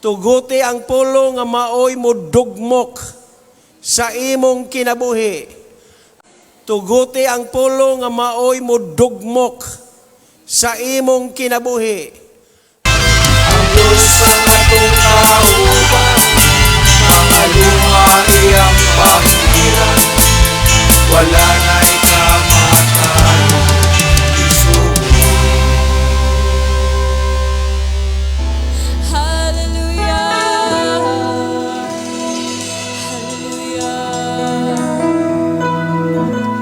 Tuguti ang pulong nga maoy modugmok sa imong kinabuhi. Tuguti ang pulong nga maoy modugmok sa imong kinabuhi. Ang Diyos ang atong kauban, mga luha iyang pahiran, wala na'y kamatayon isugo. Hallelujah. Hallelujah.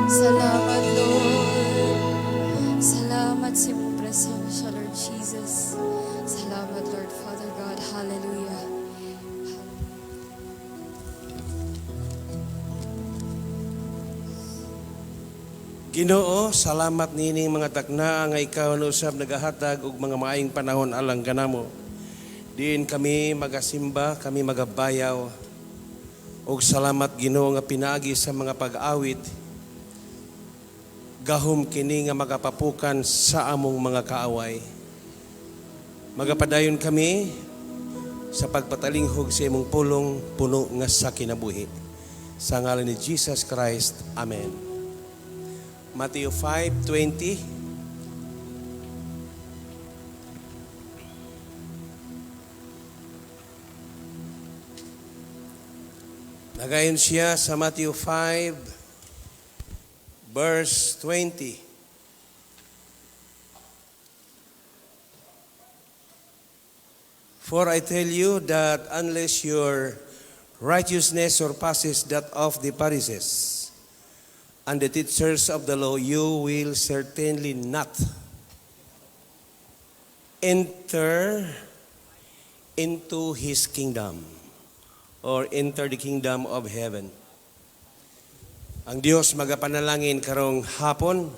Salamat, Lord. Salamat sa imong presensya, Lord Jesus. Salamat, Lord Father God. Hallelujah. Ginoo, salamat nining mga takna nga ikaw na usab nagahatag og mga maayong panahon alang kanamo. Diin kami magasimba, kami magabayaw. Og salamat, Ginoo, nga pinaagi sa mga pag-awit gahom kini nga magapapukan sa among mga kaaway. Magapadayon kami sa pagpatalinghog sa imong pulong puno nga sa kinabuhi. Sa ngalan ni Jesus Christ. Amen. Matthew 5:20. Nagayon siya sa Matthew 5 verse 20. For I tell you that unless your righteousness surpasses that of the Pharisees and the teachers of the law, you will certainly not enter into His kingdom or enter the kingdom of heaven. Ang Dios magapanalangin karong hapon.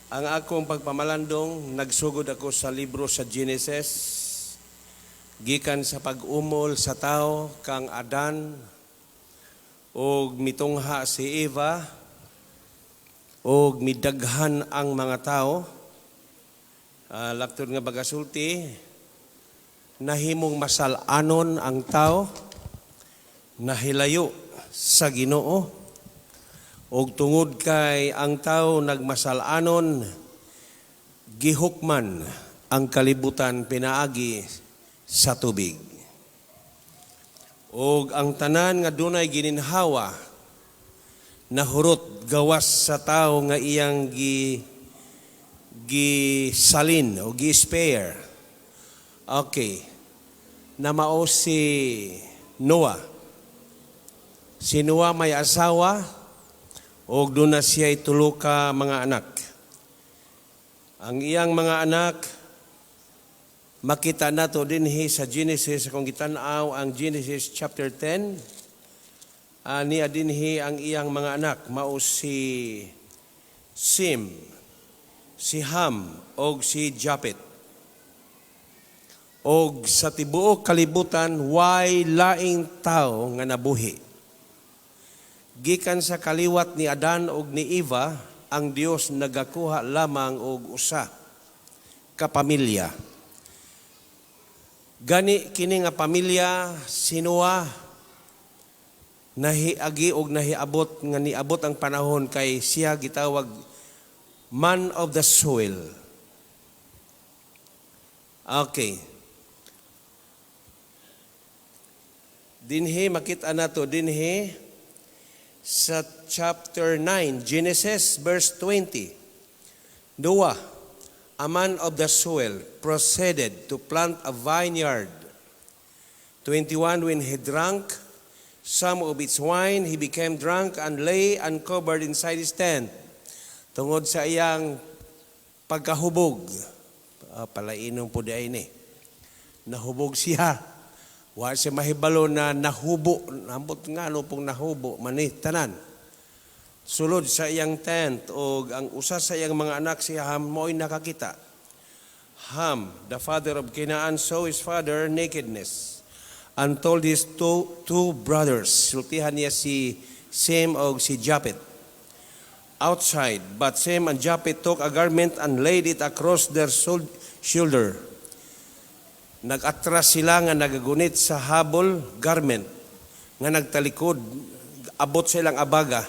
Ang akong pagpamalandong, nagsugod ako sa libro sa Genesis, gikan sa pag-umol sa tao kang Adan, og mitungha si Eva, og midaghan ang mga tao. Laktod nga bagasulti, nahimong masalanon ang tao, nahilayo sa Ginoo, og tungod kay ang tao nagmasalanon, gihukman ang kalibutan pinaagi sa tubig. Og ang tanan nga dunay gininhawa nahurot gawas sa tao nga iyang gisalin o gi-spare. Okay. Na mao si Noah. Si Noah may asawa og doon na siya tulo ka mga anak. Ang iyang mga anak makita nato dinhi sa Genesis, kung gitan-aw ang Genesis chapter 10, niya dinhi ang iyang mga anak mao si Sim, si Ham og si Japet. Og sa tibuok kalibutan way laing tao nga nabuhi. Gikan sa kaliwat ni Adan og ni Eva, ang Dios nagakuha lamang og usa ka pamilya. Gani kini nga pamilya si Noah nahiagi og nahiabot nga niabot ang panahon kay siya gitawag man of the soil. Okay. Dinhi makita nato dinhi sa chapter 9, Genesis verse 20. Noah, a man of the soil, proceeded to plant a vineyard. 21, when he drank some of its wine, he became drunk and lay uncovered inside his tent. Tungod sa iyang pagkahubog, palainom po di ay ni, nahubog siya. Wa siya mahibalo na nahubo. Ambot nga ano pong nahubo, mani, tanan. Sulod sa iyang tent, o ang usa sa iyang mga anak si Ham, mo'y nakakita. Ham, the father of Canaan, saw his father nakedness and told his two brothers. Sultihan niya si Sem o si Japet. Outside, but Sem and Japet took a garment and laid it across their shoulder. Nag-atras sila nga nagagunit sa habol garment nga nagtalikod abot sa ilang abaga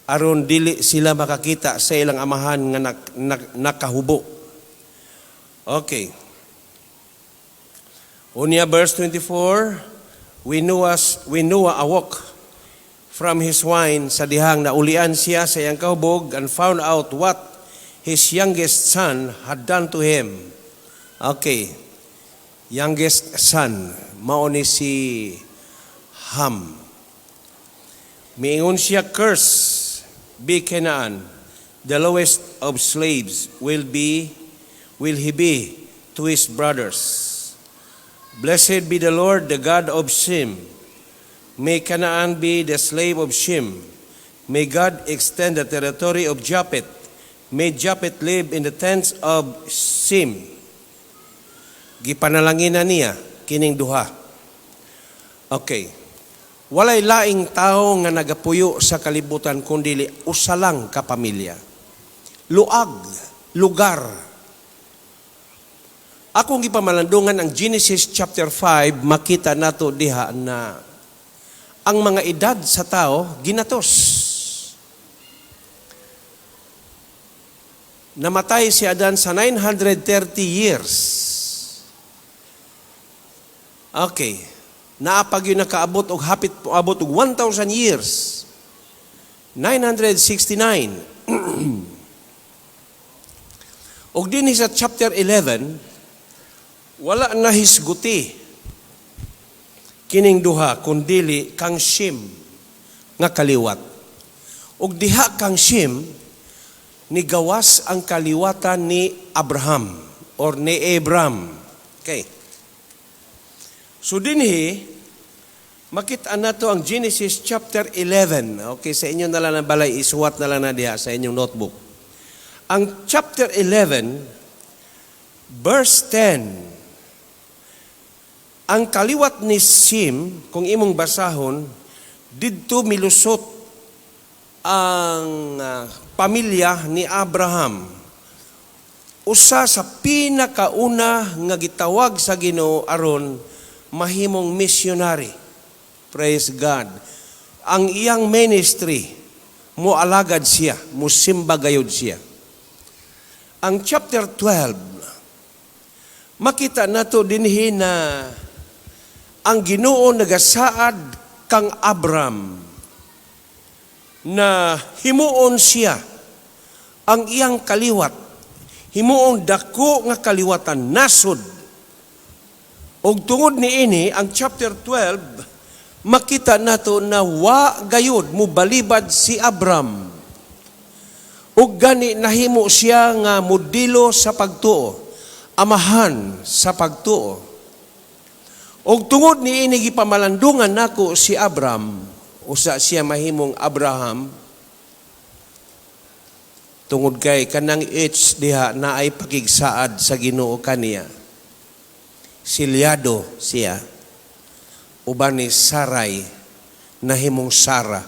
aron dili sila makakita sa ilang amahan nga nakahubo. Okay. Unya, verse 24, when Noah awoke from his wine sa dihang naulian siya sa iyang kahubog and found out what his youngest son had done to him. Okay. Youngest son, mao ni si Ham. Miingon siya, "Curse be Canaan, the lowest of slaves will he be to his brothers. Blessed be the Lord, the God of Shem. May Canaan be the slave of Shem. May God extend the territory of Japheth. May Japheth live in the tents of Shem." Gipanalangin na niya kining duha. Okay. Walay laing tao nga nagapuyo sa kalibutan kundi usa lang ka pamilya. Luag, lugar. Akong gipamalandungan ang Genesis chapter 5, makita nato diha na ang mga edad sa tao ginatos. Namatay si Adan sa 930 years. Okay. Naa pa gyud nakaabot og hapit abot og 1,000 years. 969. Og dinhi sa chapter 11, wala na hisguti kining duha kundili kang Shem nga kaliwat. Og diha kang Shem nigawas ang kaliwatan ni Abraham or ni Abram. Okay. So dinhi makita nato ang Genesis chapter 11. Okay, sa inyo na lang ang balay, isuwat na lang na diha sa inyong notebook. Ang chapter 11 verse 10. Ang kaliwat ni Sim, kung imong basahon, didto milusot ang pamilya ni Abraham. Usa sa pinakauna nga gitawag sa Ginoo aron mahimong missionary. Praise God. Ang iyang ministry, mo alagad siya, mo simba gayud siya. Ang chapter 12, makita nato dinhi na ang Ginoo nagasaad kang Abram na himuon siya ang iyang kaliwat, himuon dako nga kaliwatan, nasod. Og tungod niini, ang chapter 12, makita nato na wa gayud mubalibad si Abram. Ug gani nahimo siya nga modelo sa pagtuo, amahan sa pagtuo. Og tungod niini gipamalandungan nako si Abram, usa siya mahimong Abraham, tungod kay kanang H diha naay pakigsaad sa Ginoo kaniya. Silyado siya uban ni Sarai nahimong Sara.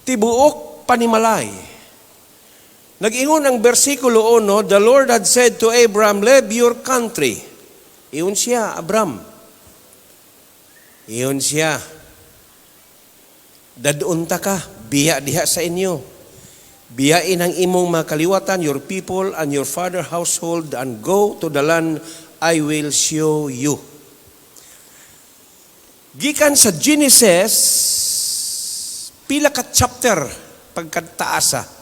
Tibuok panimalay. Nag-ingon ang versikulo 1, "The Lord had said to Abraham, 'Leave your country.'" Iyon siya, Abram. Iyon siya. "Dadun ta ka, biya diha sa inyo. Biyain ang imong mga kaliwatan, your people and your father household, and go to the land I will show you." Gikan sa Genesis, pila ka chapter pagkataasa.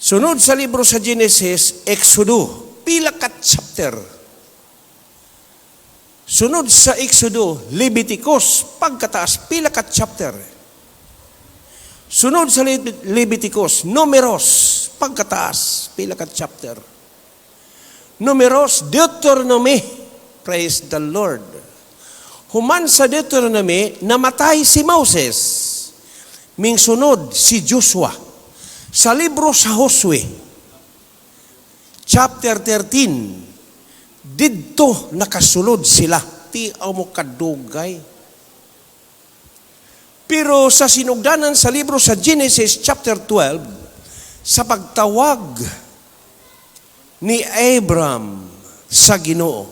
Sunod sa libro sa Genesis, Exodo, pila ka chapter. Sunod sa Exodo, Leviticus, pagkataas, pila ka chapter. Sunod sa Leviticus, Numeros, pagkataas, pila ka chapter. Numeros, Deuteronomy, praise the Lord. Human sa Deuteronomy, namatay si Moses. Mingsunod si Joshua. Sa libro sa Josue, chapter 13, didto nakasulod sila. Ti mo kadugay. Pero sa sinugdanan sa libro sa Genesis chapter 12, sa pagtawag Ni Abram sa Ginoo,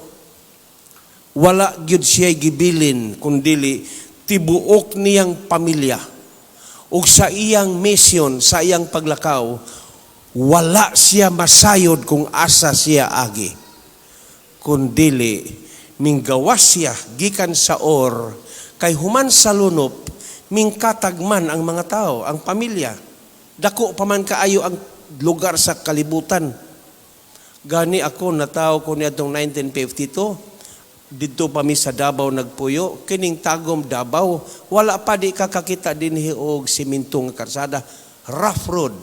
wala gyud siya gibilin kundili tibuok niyang pamilya ug sa iyang mission, sa iyang paglakaw, wala siya masayod kung asa siya agi kundili minggawas siya gikan sa Ur, kay human sa lunop mingkatagman ang mga tao, ang pamilya. Dako pa man kaayo ang lugar sa kalibutan. Gani ako, natawo ko niadtong 1952. Didto pa mi sa Davao nagpuyo, kining Tagum Davao, wala pa, di ka kakita dinhi og simento nga karsada, rough road.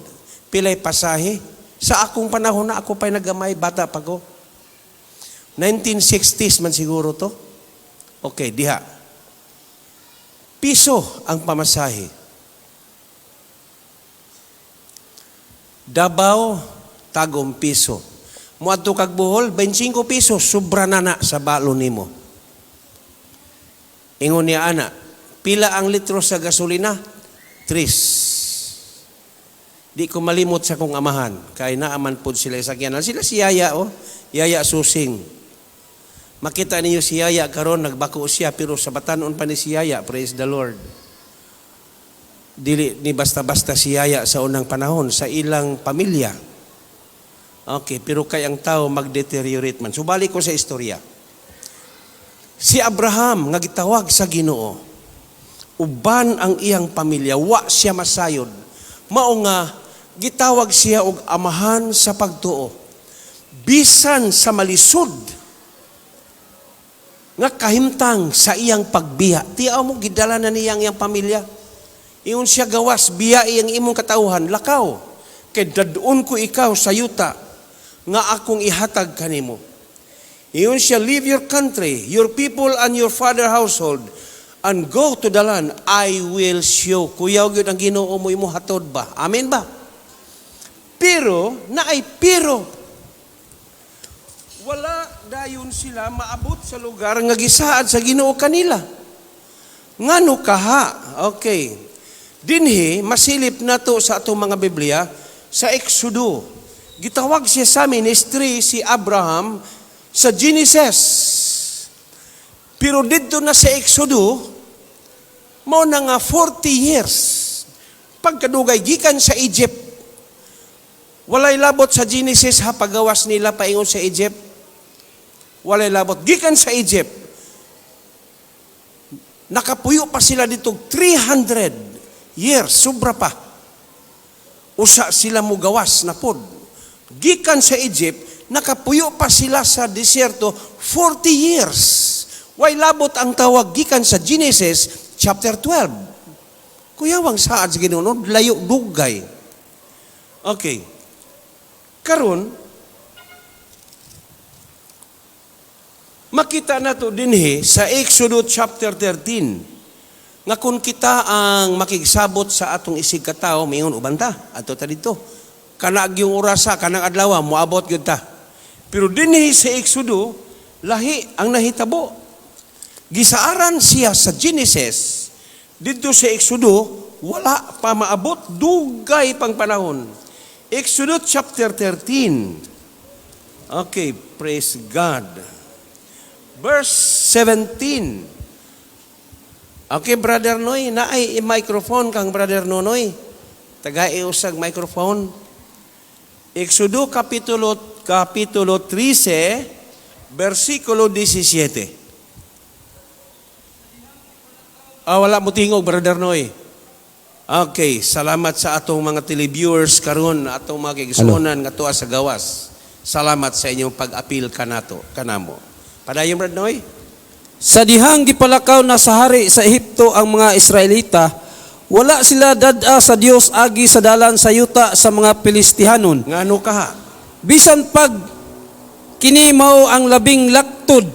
Pilay pasahe sa akong panahon na ako pa'y nagamay, bata pa ko, 1960s man siguro to. Okay, diha piso ang pamasahe Davao Tagum, piso. Muadto kag Bohol, 25 pisos, sobra na na sa balon nimo. Ingon niya ana, pila ang litro sa gasolina? Tres. Di ko malimot sa kong amahan, kay naaman pod sila sa sakyanan. Sila si Yaya, oh. Yaya Susing. Makita niyo si Yaya karon, nagbako siya, pero sa batanon pa ni si Yaya, praise the Lord. Dili ni basta-basta si Yaya sa unang panahon sa ilang pamilya. Okay, pero kay ang tao mag-deteriorate man. Subali ko sa istorya. Si Abraham nga gitawag sa Ginoo, uban ang iyang pamilya, wa siya masayod. Mao nga gitawag siya og amahan sa pagtuo. Bisan sa malisod nga kahimtang sa iyang pagbiya. Tiyaw mo, gidala na niya ang iyang pamilya. Ingon siya, "Gawas, biya iyang imong katawhan, lakaw. Kay dadon ko ikaw sa yuta nga akong ihatag kanimo." Ingon siya, "Leave your country, your people and your father household and go to the land I will show." Kuyaw gyud ang Ginoo mo imo hatod ba? Amen ba? Pero, naay pero. Wala dayon sila maabot sa lugar nga gisaad sa Ginoo kanila. Ngano kaha? Okay. Dinhi masilip nato sa atong mga Biblia sa Exodo. Gitawag siya sa ministry si Abraham sa Genesis. Pero didto na sa Exodo, mao na nga 40 years. Pagkadugay gikan sa Egypt. Walay labot sa Genesis ha, pagawas nila paingon sa Egypt. Walay labot gikan sa Egypt. Nakapuyo pa sila dito 300 years, sobra pa. Usa sila mugawas na pod. Gikan sa Egypt, nakapuyo pa sila sa disyerto 40 years. Way labot ang tawag gikan sa Genesis chapter 12. Kuyawang saad sa Ginoo, no? Layo dugay. Okay. Karon, makita nato dinhi sa Exodus chapter 13 nga kung kita ang makigsabot sa atong isig katao, mingon uban ta, adto ta didto. Kana gyung orasa, kanang adlaw, moabot gyud ta. Pero dinhi sa Exodo, lahi ang nahitabo. Gisaaran siya sa Genesis. Didto sa Exodo, wala pa maabot, dugay pang panahon. Exodus chapter 13. Okay, praise God. Verse 17. Okay, Brother Noy, naay microphone kang Brother Nonoy. Tagai usag microphone. Exodo kapitulo 13, versikulo 17. Ah, wala mo tingog, Brother Noy. Okay, salamat sa atong mga televiewers karon, atong mga kaigsuonan nga tuwa sa gawas. Salamat sa inyong pag-apil kanato, kanamo. Padayon, Brother Noy. Sa dihang gipalakaw na sa hari sa Ehipto ang mga Israelita, wala sila dad-a sa Dios agi sa dalan sa yuta sa mga Pilistihanon. Ngano kaha? Bisan pag kini mao ang labing laktod,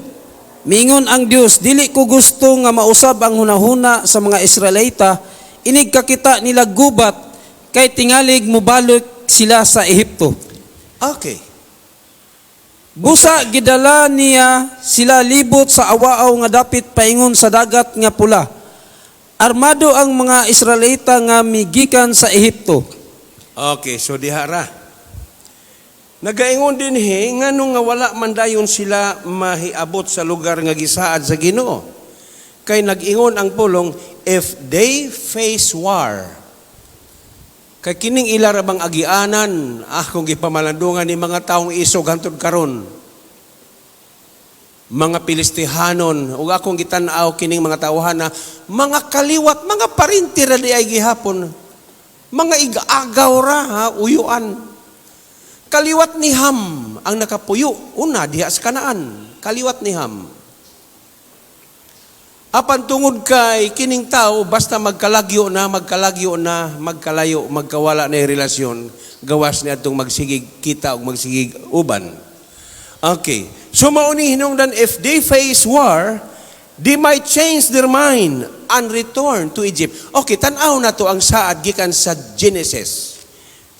miingon ang Dios, "Dili ko gusto nga mausab ang hunahuna sa mga Israelita inig kakita nila gubat, kay tingalig mobalik sila sa Ehipto." Okay. Busa gidala niya sila libot sa awaaw nga dapit paingon sa Dagat nga Pula. Armado ang mga Israelita nga migikan sa Ehipto. Okay, so diha ra. Nagaingon dinhi ngano nga wala man dayon sila mahiabot sa lugar nga gisaad sa Ginoo. Kay nag-ingon ang pulong, if they face war. Kay kining ila ra bang agianan, akong gipamalandungan ni mga taong isog hantod karon. Mga Pilistihanon, ug akong gitan-aw kining mga tawhana, mga kaliwat, mga parinti ra di ay gihapon. Mga ig-agaw ra ha, uyuan. Kaliwat ni Ham ang nakapuyo una diha sa Kanaan. Kaliwat ni Ham. Apan tungod kay kining tao, basta magkalagyo na, magkalagyo na, magkalayo, magkawala na yung relasyon, gawas ni atong magsigig kita o magsigig uban. Okay. So mao ni hinungdan, if they face war, they might change their mind and return to Egypt. Okay, tan-aw na to ang saad gikan sa Genesis.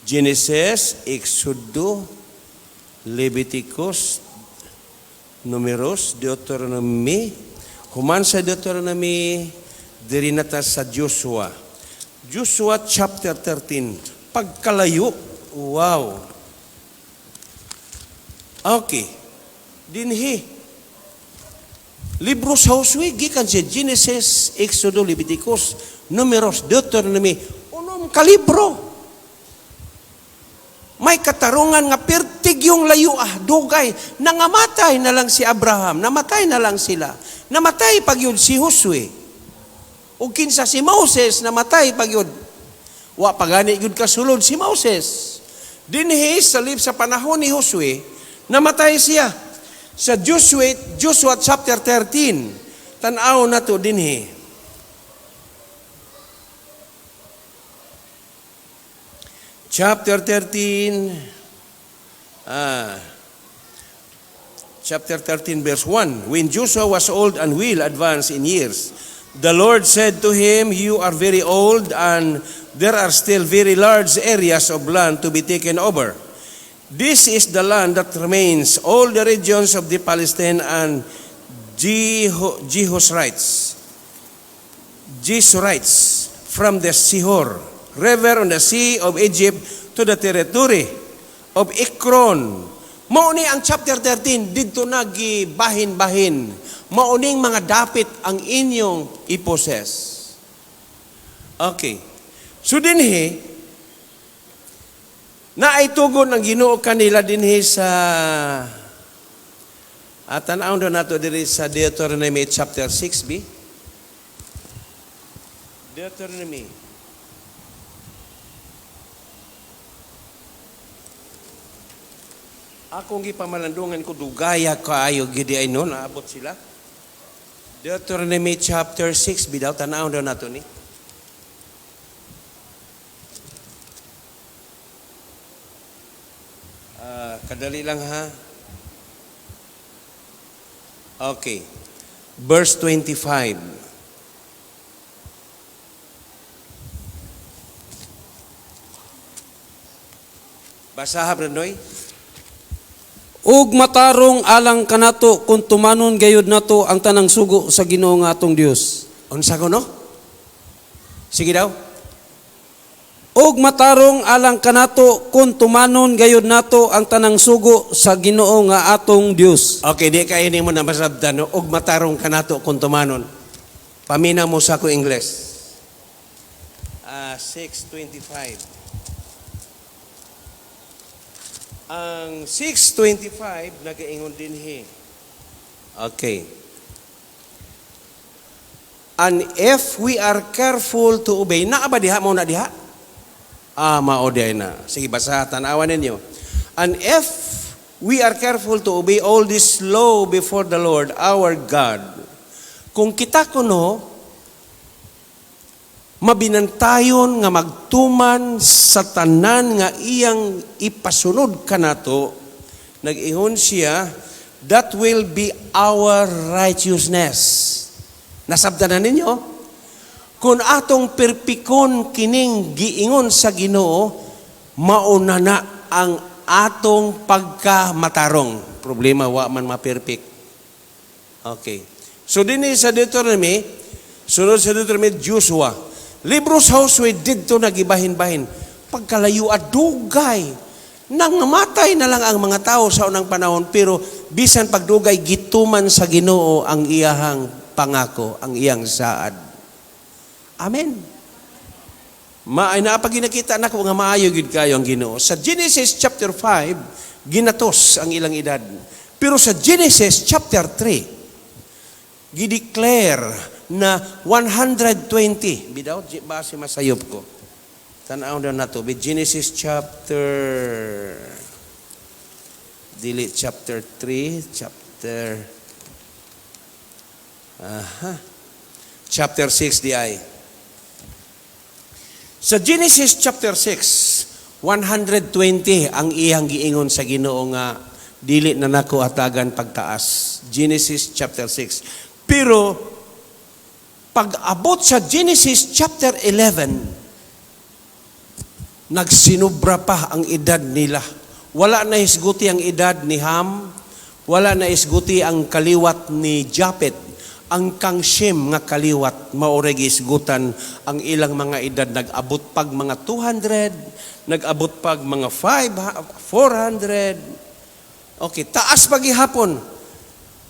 Genesis, Exodo, Leviticus, Numeros, Deuteronomy, human sa Deuteronomy, diri na ta sa Joshua. Joshua chapter 13. Pagkalayo, wow. Okay. Dinhi. Libro sa Josue, gikan sa Genesis, Exodo, Leviticus, Numeros, Deuteronomy, unom ka libro. May katarungan nga pertig yung layo ah, dugay. Nangamatay na lang si Abraham, namatay na lang sila. Namatay pag yun si Josue. O kinsa si Moses, namatay pag yun. Wa pagani yun kasulod si Moses. Dinhi sa lib sa panahon ni Josue, namatay siya. Sa Joshua chapter 13, tan-aw na to dinhi. Chapter 13, chapter 13, verse 1. When Joshua was old and well advanced in years, the Lord said to him, "You are very old and there are still very large areas of land to be taken over. This is the land that remains, all the regions of the Palestine and Geshurites, from the Sihor River on the Sea of Egypt to the territory of Ekron." Mao ni ang chapter 13 didto na gibahin-bahin. Mao ning mga dapit ang inyong i-possess. Okay. So dinhi naay tugon ang Ginoo kanila dinhi sa at tan-awon daw nato diri sa Deuteronomy chapter 6b. Deuteronomy. Akong gipamalandungan ko dugaya kaayo gidi ay no naabot sila. Deuteronomy chapter 6 bidaw tan-awon daw nato ni. Kadali lang ha. Okay. Verse 25. Basaha, Branoy. Ug matarong alang kanato kung tumanon gayud nato ang tanang sugo sa Ginoo nga atong Dios. Unsa ko no? Sige daw. Ug matarong alang kanato kung tumanon gayud nato ang tanang sugo sa Ginoo nga atong Dios. Okay, di kay nimo na masabtan no? Ug matarong kanato kung tumanon. Pamina mo sa ko Ingles. 6:25. Ang 6:25 nagaingon dinhi. Okay. And if we are careful to obey, naa ba diha mo na diha? Mao diay na. Sige, basa tan-awan ninyo. And if we are careful to obey all this law before the Lord our God, kung kita kuno mabinantayon nga magtuman sa tanan nga iyang ipasunod kanato, nag-ingon siya, that will be our righteousness. Nasabtan na ninyo? Kung atong perpikon kining giingon sa Ginoo, mauna na ang atong pagkamatarong. Problema, wa man maperpik. Okay. So dinhi sa Deuteronomy, sunod sa Deuteronomy, Joshua. Libro sa Josue, didto nagibahin-bahin. Pagkalayo at dugay. Nangamatay na lang ang mga tao sa unang panahon, pero bisan pagdugay, gituman sa Ginoo ang iyahang pangako, ang iyang saad. Amen. Maay na pag ginakita nako nga maayo gyud kayo ang Ginoo. Sa Genesis chapter 5, ginatos ang ilang edad. Pero sa Genesis chapter 3, gideclare na 120. Bidaw, base masayop ko. Tanaw daw nato. Genesis chapter, dili chapter 3, chapter, aha, chapter 6 di ay. Sa Genesis chapter 6, 120 ang iyang giingon sa Ginoo nga dili na nako hatagan pagtaas. Genesis chapter 6. Pero pag abot sa Genesis chapter 11, nagsinubra pa ang edad nila. Wala na hisguti ang edad ni Ham, wala na hisguti ang kaliwat ni Japet. Ang kang Shem nga kaliwat mao ray gihisgutan ang ilang mga edad, nag-abot pag mga 200, nag-abot pag mga 5 400. Okay, taas pa gihapon.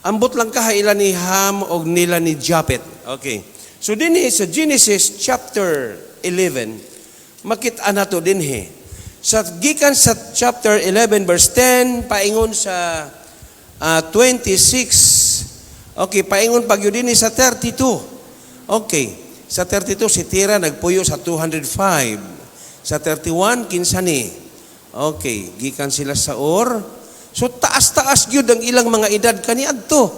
Ambot lang kaha ila ni Ham og nila ni Japet. Okay. So dinhi sa Genesis chapter 11, makita nato dinhi. Sa gikan sa chapter 11 verse 10 paingon sa 26. Okay, paingon pag yun dinhi sa 32. Okay. Sa 32 si Tira nagpuyo sa 205. Sa 31, kinsa ni? Okay, gikan sila sa Ur. So taas-taas gyud ang ilang mga edad kaniadto.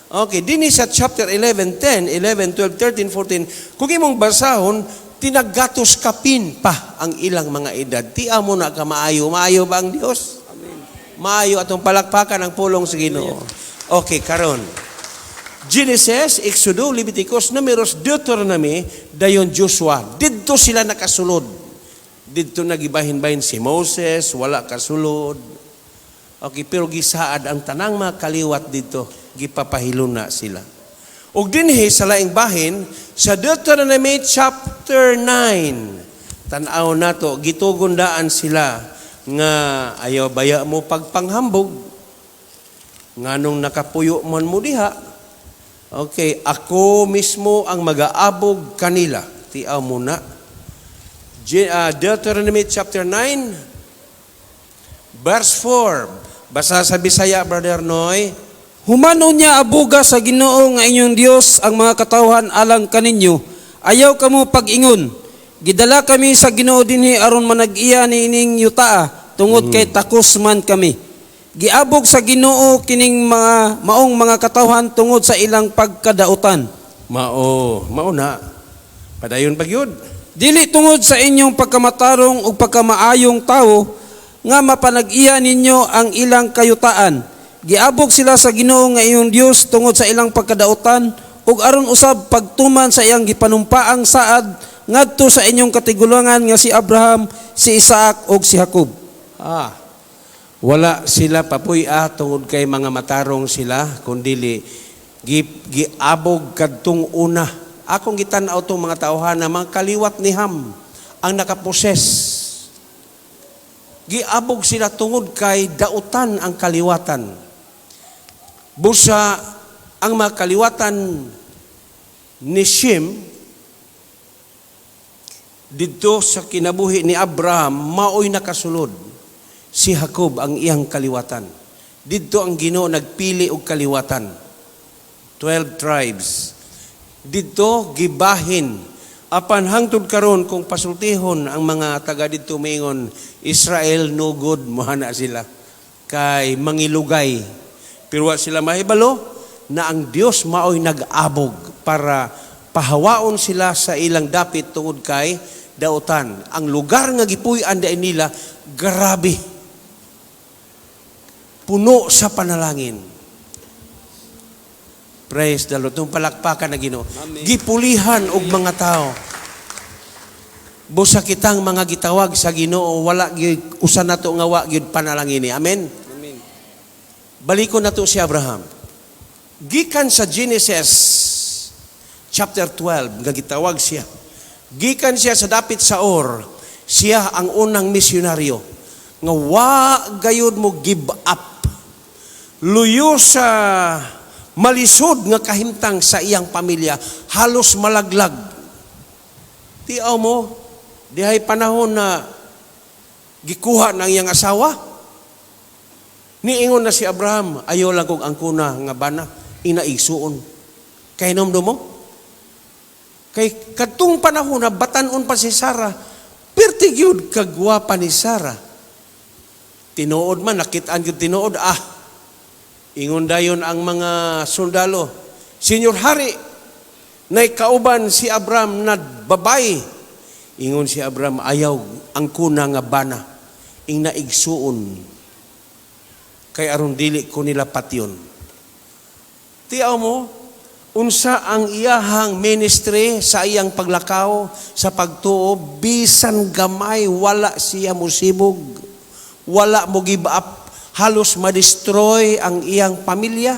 Okay, dinhi sa chapter 11, 10, 11, 12, 13, 14, kung imong basahon, tinagatos kapin pa ang ilang mga edad. Tia mo na ka maayo. Maayo ba ang Dios? Amen. Maayo atong palakpakan ang pulong sa Ginoo. Okay, karon. Genesis, Exodo, Leviticus, Numeros, Deuteronomy, dayon Joshua. Didto sila nakasulod. Didto nagibahin-bahin si Moses, wala kasulod. Okay, pero gisaad ang tanang mga kaliwat dito, gipapahiluna sila. Ug dinhi sa laing bahin, sa Deuteronomy chapter 9, tan-aw nato, gitugon daan sila nga ayaw baya mo pagpanghambog, nganong nakapuyo man mo diha. Okay, ako mismo ang magaabog kanila. Tiaw mo na. Deuteronomy chapter 9, verse 4. Basa sa Bisaya, Brother Noy. Human unya abuga sa Ginoo nga inyong Dios ang mga katawhan alang kaninyo. Ayaw kamo pag-ingon. Gidala kami sa Ginoo dinhi aron manag-iya niining yutaa tungod kay takos man kami. Giabog sa Ginoo kining mga maong mga katawhan tungod sa ilang pagkadautan. Mao, mao na. Padayon pag yun. Dili tungod sa inyong pagkamatarong ug pagkamaayong tawo nga mapanag-iya ninyo ang ilang kayutaan. Giabog sila sa Ginoo nga inyong Dios tungod sa ilang pagkadautan ug aron usab pagtuman sa iyang gipanumpaang saad ngadto sa inyong katigulangan nga si Abraham, si Isaac ug si Jacob. Ah, wala sila papuy-a tungod kay mga matarong sila, kundili giabog kadtong una. Akong gitan-aw tong mga tawhana, mga kaliwat ni Ham ang nakaposes. Giabog sila tungod kay dautan ang kaliwatan. Busa ang mga kaliwatan ni Shem didto sa kinabuhi ni Abraham, maoy nakasulod. Si Jacob ang iyang kaliwatan. Didto ang Ginoo nagpili og kaliwatan. 12 tribes. Didto gibahin, apan hangtod karon kung pasultihon ang mga taga didto, miingon, "Israel no good," mohana sila kay mangilugay. Pero wa sila mahibalo na ang Dios maoy nag-abog para pahawaon sila sa ilang dapit tungod kay dautan. Ang lugar nga gipuy-an dai nila, grabe, puno sa panalangin. Praise the Lord. Tung palakpakan na Ginoo. Gipulihan og mga tao. Busa kitang mga gitawag sa Ginoo, wala gyud usa nato nga wa gyud panalangini. Amen. Amen. Balikon nato si Abraham. Gikan sa Genesis chapter 12 nga gitawag siya. Gikan siya sa dapit sa Ur, siya ang unang misyonaryo. Nga wa gayud mo give up. Luyo sa malisod nga kahimtang sa iyang pamilya, halos malaglag. Tiaw mo, dihay panahon na gikuha ng iyang asawa. Niingon na si Abraham, "Ayaw lang kong angkuna nga bana, inaigsuon." Kay mo? Kay kadtong panahon na batanon pa si Sarah, pirti gyud kagwapa ni Sarah. Tinuod man, nakitaan gyud tinuod, ah. Ingon dayon ang mga sundalo, "Senyor Hari, nay kauban si Abraham na babae." Ingon si Abraham, "Ayaw angkuna nga bana, ing naigsuon. Kay aron dili ko nila patyon." Tiyaw mo, unsa ang iyahang ministry sa iyang paglakaw sa pagtuo, bisan gamay wala siya musibog, wala mo give up, halos ma-destroy ang iyang pamilya.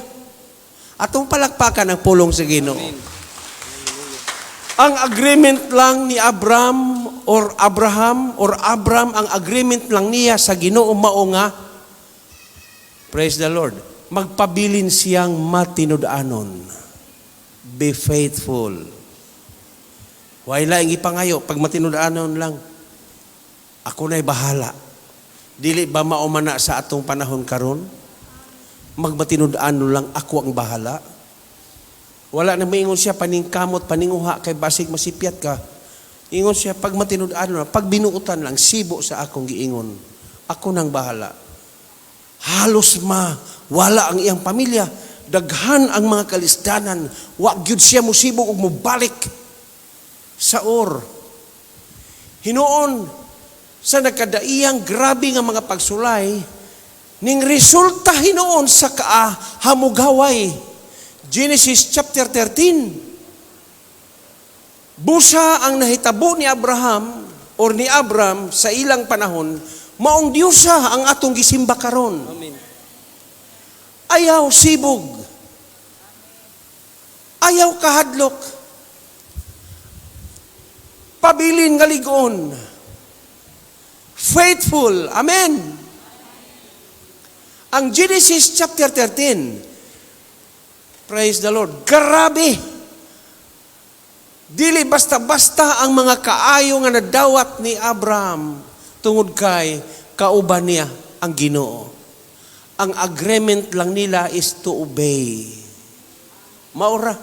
Atong palakpakan ang pulong sa Ginoo. Ang agreement lang ni Abram or Abraham or Abram, ang agreement lang niya sa Ginoo mao nga, praise the Lord, magpabilin siyang matinud-anon. Be faithful. Way laing ipangayo, pag matinud-anon lang, ako na'y bahala. Dili ba mao man na sa atong panahon karon? Magmatinud-anon lang, ako ang bahala. Wala na maingon siya, paningkamot, paninguha, kay basig masipyat ka. Ingon siya, pag matinud-anon lang, pag binuutan lang, sibo sa akong giingon. Ako nang bahala. Halos ma, wala ang iyang pamilya. Daghan ang mga kalisdanan. Wa gyud siya musibog ug mobalik sa Ur. Hinuon, sa nagkadaiyang grabe nga mga pagsulay, ning resulta hinuon sa kahamugaway. Genesis chapter 13. Busa ang nahitabo ni Abraham or ni Abram sa ilang panahon, maong Diyosa ang atong gisimba karon. Amen. Ayaw sibog. Ayaw kahadlok. Pabilin nga ligon. Faithful. Amen. Ang Genesis chapter 13. Praise the Lord. Grabe. Dili basta-basta ang mga kaayo nga nadawat ni Abraham tungod kay kauban niya ang Ginoo. Ang agreement lang nila is to obey. Maura.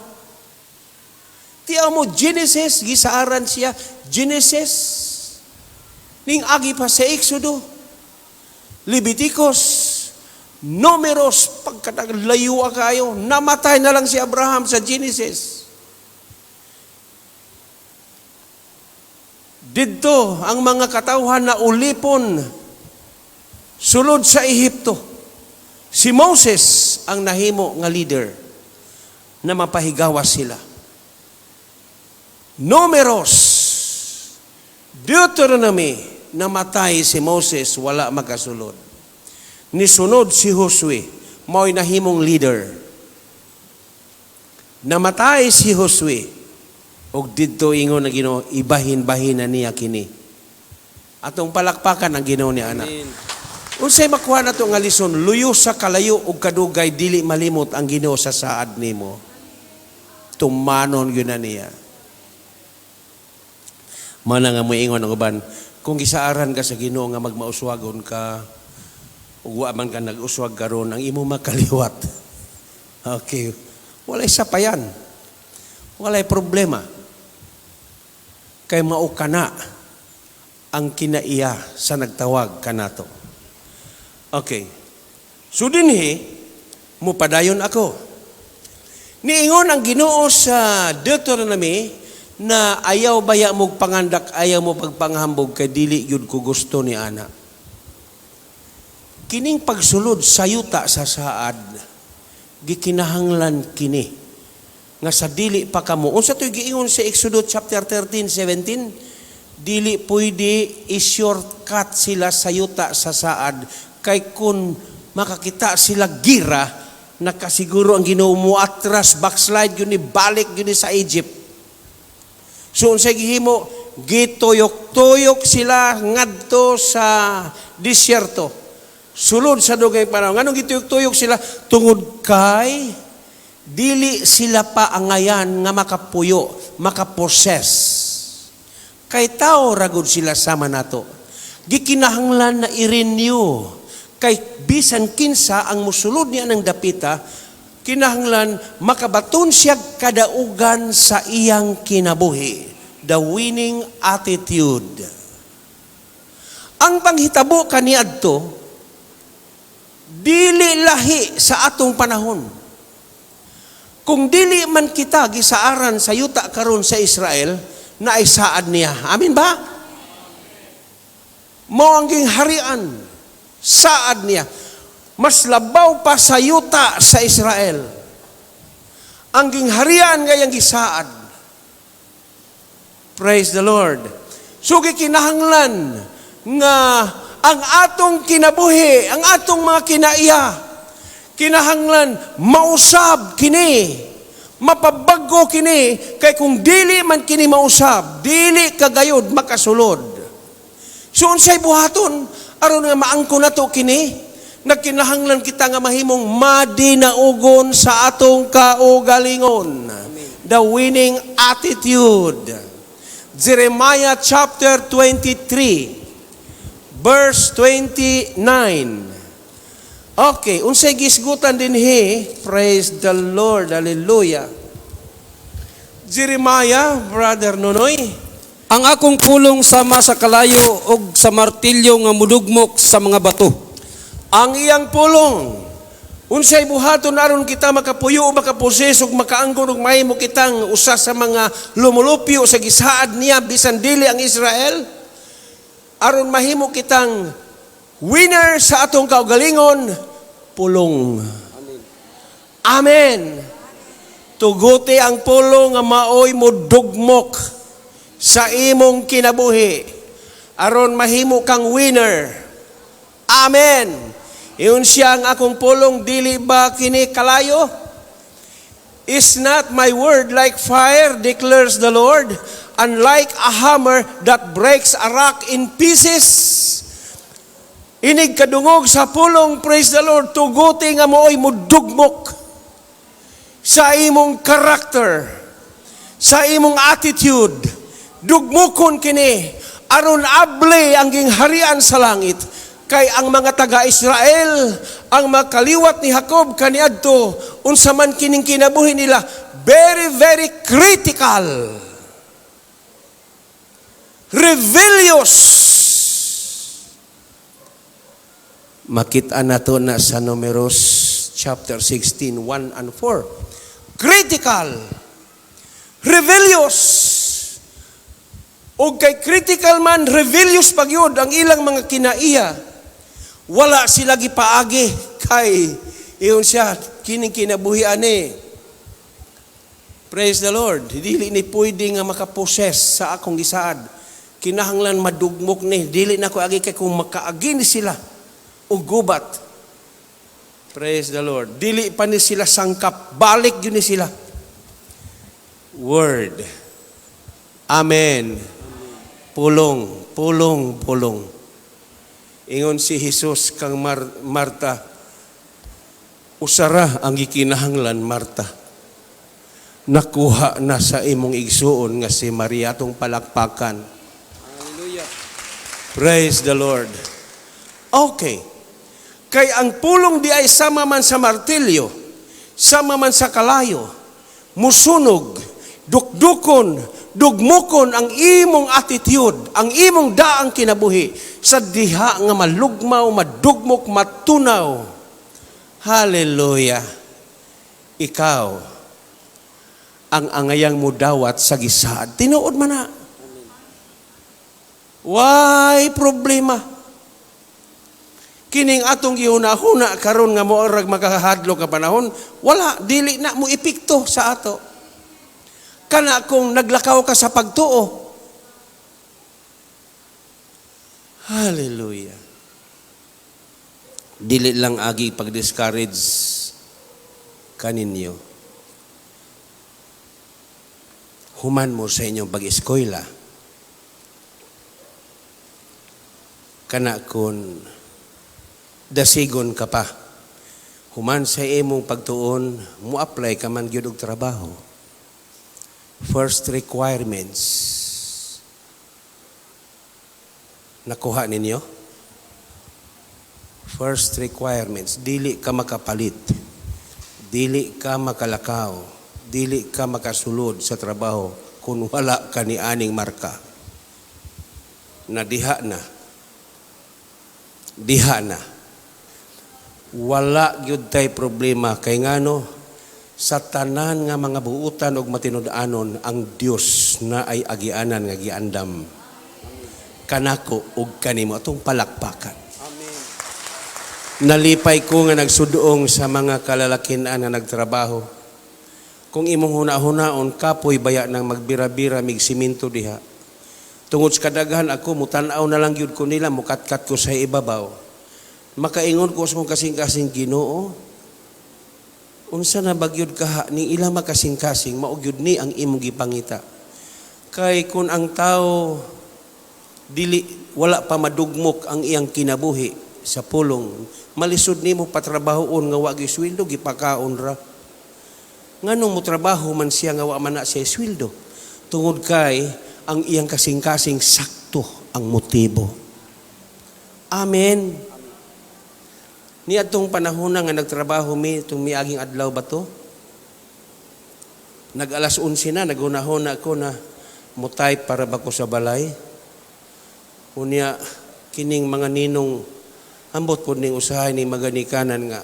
Tiyaw mo, Genesis, gisaaran siya, Genesis, ning agi pa sa Exodo, Leviticus, Numeros, pagkataglayo kayo, namatay na lang si Abraham sa Genesis. Didto, ang mga katawhan na ulipon, sulod sa Ehipto. Si Moses ang nahimo nga leader na mapahigawas sila. Numeros, Deuteronomy, namatay si Moses, wala makasulod. Nisunod si Josue, mao'y nahimong leader. Namatay si Josue, ug didto ingon ang Ginoo, ibahin-bahin na niya kini. Atong palakpakan ang Ginoo ni ana. Amen. Unsay makuha nato nga lison, luyo sa kalayo ug kadugay dili malimot ang Ginoo sa saad nimo. Tumanon gyud na niya. Mana nga moingon ang uban, kung gisaaran ka sa Ginoo nga magmauswagon ka ug wa man ka nag-uswag karon, ang imo makaliwat. Okay. Walay sapayan. Walay problema. Kay mao kana ang kinaiya sa nagtawag kanato. Okay. So dinhi, mupadayon ako. Niingon ang Ginoo sa Deuteronomy na ayaw baya mo pangandak, ayaw mo pagpanghambog kay dili gyud ko gusto ni ana. Kining pagsulod sa yuta sa saad, gikinahanglan kini nga sa dili pa kamo. Unsa to'y giingon sa Exodus chapter 13, 17? Dili pwede i-shortcut sila sa yuta sa saad kay kung makakita sila gira, nakasiguro ang Ginoo mo atras, backslide yun ni balik yun ni sa Egypt. So unsay gihimo, Gituyok-tuyok sila ngadto sa disyerto. Sulod sa dugay panahon. Nganong gituyok-tuyok sila? Tungod kay dili sila pa angayan nga makapuyo, makapossess. Kay tao ragod sila sama nato. Gikinahanglan na i-renew. Kay bisan kinsa ang musulod niya ng dapita, kinahanglan makabaton siya kadaugan sa iyang kinabuhi. The winning attitude. Ang panghitabo kaniadto, dili lahi sa atong panahon. Kung dili man kita gisaaran sa yuta karon sa Israel, na ay saad niya. Amin ba? Mao ang harian, saad niya. Mas labaw pa sa yuta sa Israel. Ang gingharian ngayang gisaad. Praise the Lord. So gikinahanglan nga ang atong kinabuhi, ang atong mga kinaiya, kinahanglan mausab kini, mapabago kini, kay kung dili man kini mausab, dili kagayod makasulod. So unsay buhaton aron nga maangko nato kini? Nagkinahanglan kita nga mahimong madinaugon sa atong kaugalingon. The winning attitude. Jeremiah chapter 23 verse 29. Okay, unsay gisgutan dinhi? Praise the Lord. Hallelujah. Jeremiah, Brother Nonoy. Ang akong pulong sama sa kalayo og sa martilyo nga mudugmok sa mga bato. Ang iyang pulong, unsay buhaton aron kita makapuyo o makapossess ug makaangkon ug mahimo kitang usa sa mga lumulupyo sa gisaad niya bisan dili ang Israel, aron mahimo kitang winner sa atong kaugalingon, pulong. Amen. Tuguti ang pulong nga maoy modugmok sa imong kinabuhi aron mahimo kang winner. Amen. Iyon siya, "Ang akong pulong, dili ba kini kalayo? Is not my word like fire, declares the Lord, and like a hammer that breaks a rock in pieces?" Inig kadungog sa pulong, praise the Lord, tuguti nga mooy mudugmok sa imong character, sa imong attitude. Dugmukon kini aron able ang gingharian sa langit, kay ang mga taga-Israel, ang mga kaliwat ni Jacob kaniadto, unsa man kining kinabuhi nila, very, very critical. Rebellious. Makita nato na sa Numeros chapter 16, 1 and 4. Critical. Rebellious. O kay critical man, rebellious pagyud ang ilang mga kinaiya. Wala sila gipaagi kay iyon siya kining kinabuhi ani. Praise the Lord. Dili ni pwede nga makapossess sa akong gisaad. Kinahanglan madugmok ni. Dili na ko agi kay kung makaagi ni sila og gubat. Praise the Lord. Dili pa ni sila sangkap. Balik yun ni sila. Word. Amen. Pulong, pulong, pulong. Ingon si Jesus kang Marta, "Usara ang gikinahanglan, Marta. Nakuha na sa imong igsuon nga si Maria." Atong palakpakan. Hallelujah. Praise the Lord. Okay. Kay ang pulong di ay sama man sa martilyo, sama man sa kalayo, musunog, dukdukon, dugmukon ang imong attitude, ang imong daang kinabuhi sa diha nga malugmaw, madugmok, matunaw. Hallelujah. Ikaw ang angayang mudawat sa gisaad. Tinuod man na. Why problema? Kining atong gihuna-huna karon nga moarag makahadlok nga panahon, wala, dili na mo epekto sa ato. Kana kung naglakaw ka sa pagtuo. Hallelujah. Dili lang agi pag-discourage kaninyo. Human mo sa inyong pag-eskwela. Kana kun dasigon ka pa. Human sa imong pagtuon, mo-apply ka man gyud og trabaho. First requirements. Nakuha ninyo? First requirements, dili ka makapalit. Dili ka makalakaw. Dili ka makasulod sa trabaho kung wala ka ni aning marka. Na diha na. Diha na. Wala gyud tay problema kay ngano, sa tanan nga mga buutan og matinud-anon, ang Dios na ay agianan nga giandam kanako ug kanimo. Atong palakpakan. Nalipay ko nga nagsudoong sa mga kalalakinan nga nagtrabaho. Kung imong huna-hunaon, kapoy baya nang magbira-bira mig simento diha. Tungod sa kadaghan ako, mutan-aw na lang gyud ko nila, mukatkat ko sa ibabaw. Makaingon ko sa kong kasing-kasing, "Ginoo, unsa na bagyod kaha ni ilang makasing-kasing, mao gyud ni ang imong gipangita." Kay kung ang tao dili, wala pa madugmok ang iyang kinabuhi sa pulong, malisod nimo patrabahoon nga wa gyud sweldo, gipakaon ra. Nganong mo trabaho man siya nga wa man na siya sweldo? Tungod kay ang iyang kasing-kasing, sakto ang motibo. Amen. Ni atong panahon na nga nagtrabaho mi itong miaging adlaw ba to? Nag alas 11 na, naghunahon na ako na mo-type para ba ko sa balay. Unya, kining mga ninong, ambot po ning usahay ni maganikanan nga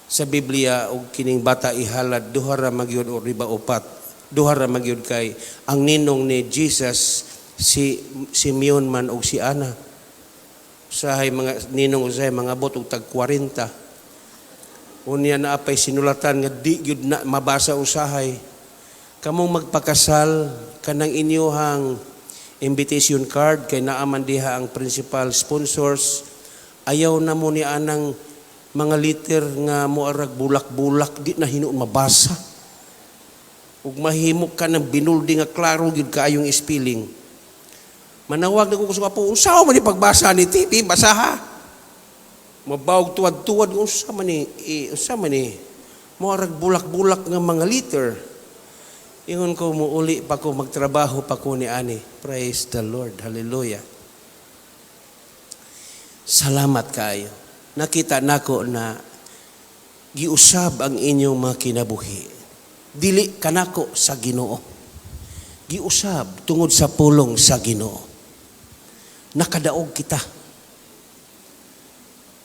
sa Biblia og kining bata ihalad, duha ra magyud o riba upat. Duha ra magyud kay ang ninong ni Jesus si Simeon man og si Ana. Usahay mga ninong, usahay mga bot og tag 40. Unya na apay sinulatan nga di gyud na mabasa usahay. Kamong magpakasal, kanang inyohang invitation card kay naaman diha ang principal sponsors, ayaw na mo ni anang mga liter nga moarag bulak-bulak, di na hinuon mabasa. Ug mahimo ka ng binuldi nga klaro gyud kaayong spelling. Manawag na ko sa apo, "Unsa man ni pagbasa ni TV, basaha." Mabawog tuwad-tuwad, unsa man ni, unsa man ni, moarag bulak-bulak nga mga liter. Ingon ko, muuli pa ko, magtrabaho pa ko ni ani. Praise the Lord. Hallelujah. Salamat kaayo. Nakita nako na giusab ang inyong mga kinabuhi. Dili kanako, sa Ginoo. Giusab tungod sa pulong sa Ginoo. Nakadaog kita.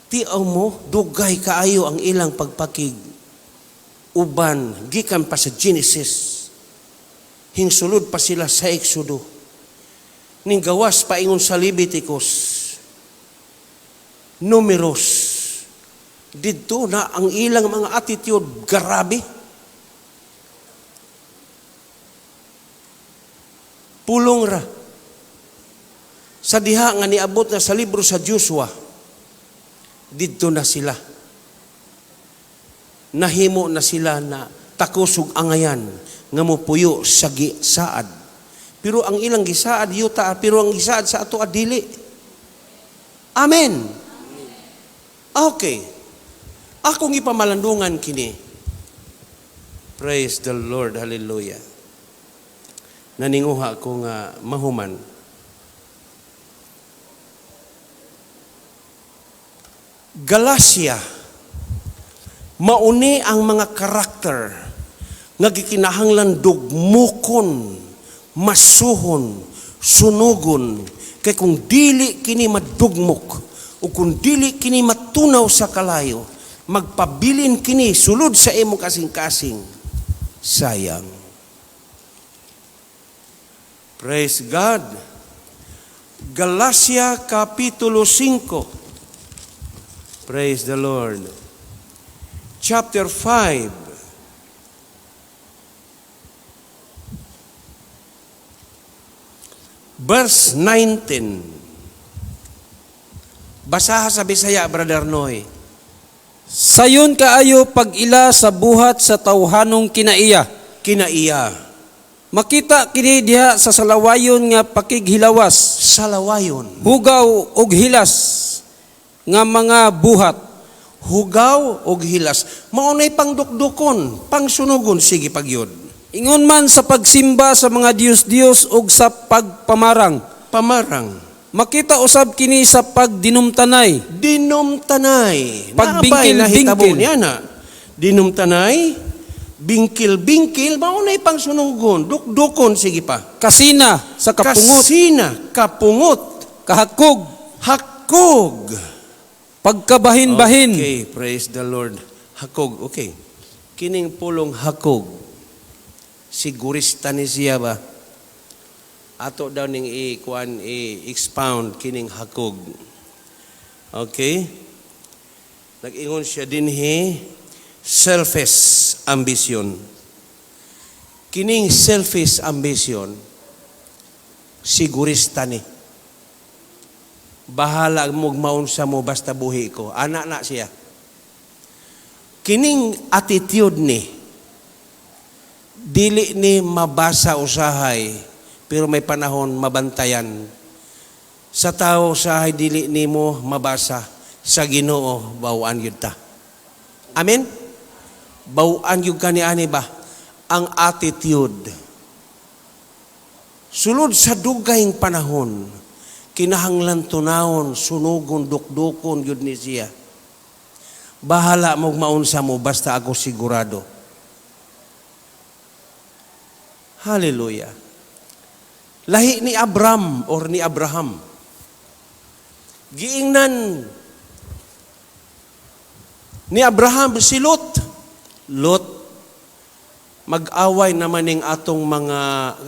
Tiaw mo, dugay kaayo ang ilang pagpakig uban gikan pa sa Genesis. Hingsulod pa sila sa Exodo. Ning gawas paingon sa Leviticus. Numeros. Didto na ang ilang mga attitude, grabe. Pulong ra. Sa diha nga niabot na sa libro sa Joshua, didto na sila. Nahimo na sila na takos ug angayan nga mopuyo sa gisaad. Pero ang ilang gisaad yuta, pero ang gisaad sa ato adili. Amen. Okay. Akong ipamalandungan kini. Praise the Lord. Hallelujah. Naninguha ko nga mahuman. Galacia, mauni ang mga karakter nga gikinahanglan dugmukon, masuhon, sunugon, kay kung dili kini madugmok o kung dili kini matunaw sa kalayo, magpabilin kini sulod sa imong kasing-kasing, sayang. Praise God. Galacia Kapitulo 5. Praise the Lord. Chapter 5. Verse 19. Basaha sa Bisaya, Brother Noy. Sayon kaayo pag-ila sa buhat sa tawhanong kinaiya. Kinaiya. Makita kini diha sa salawayon nga pakighilawas, Salawayon. Hugaw ug hilas nga mga buhat. Hugaw og hilas. Mao nay pangdukdukon, pangsunugon, sige pagyud. Ingon man sa pagsimba sa mga diyos-diyos ug sa pagpamarang. Pamarang. Makita usab kini sa pagdinumtanay, Dinumtanay. Pagbingkil-bingkil. Naabay nahitabo niya na. Dinumtanay, bingkil-bingkil, mao nay pangsunugon, dukdukon, sige pa. Kasina sa kapungot, Kasina, kapungot, kahakog, hakog. Pagkabahin-bahin. Okay, praise the Lord. Hakog, okay. Kining pulong hakog, sigurista ni siya ba? Ato daw ning i-kuan, i-expound kining hakog. Okay? Nag-ingon siya dinhi, selfish ambition. Kining selfish ambition, sigurista ni. Bahala mo maunsa mo, basta buhi ko. Ana na siya. Kining attitude ni, dili ni mabasa usahay, pero may panahon mabantayan. Sa tao usahay dili nimo mabasa, sa Ginoo bawaan gyud ta. Amen? Bawaan gyud kani ani ba ang attitude. Sulod sa dugayng panahon, kinahanglan tunawon, sunugon, dukdukon gyud ni siya. Bahala mo maunsa mo, basta ako sigurado. Hallelujah. Lahi ni Abram or ni Abraham. Giingnan ni Abraham si Lot. Lot, mag-away naman ning atong mga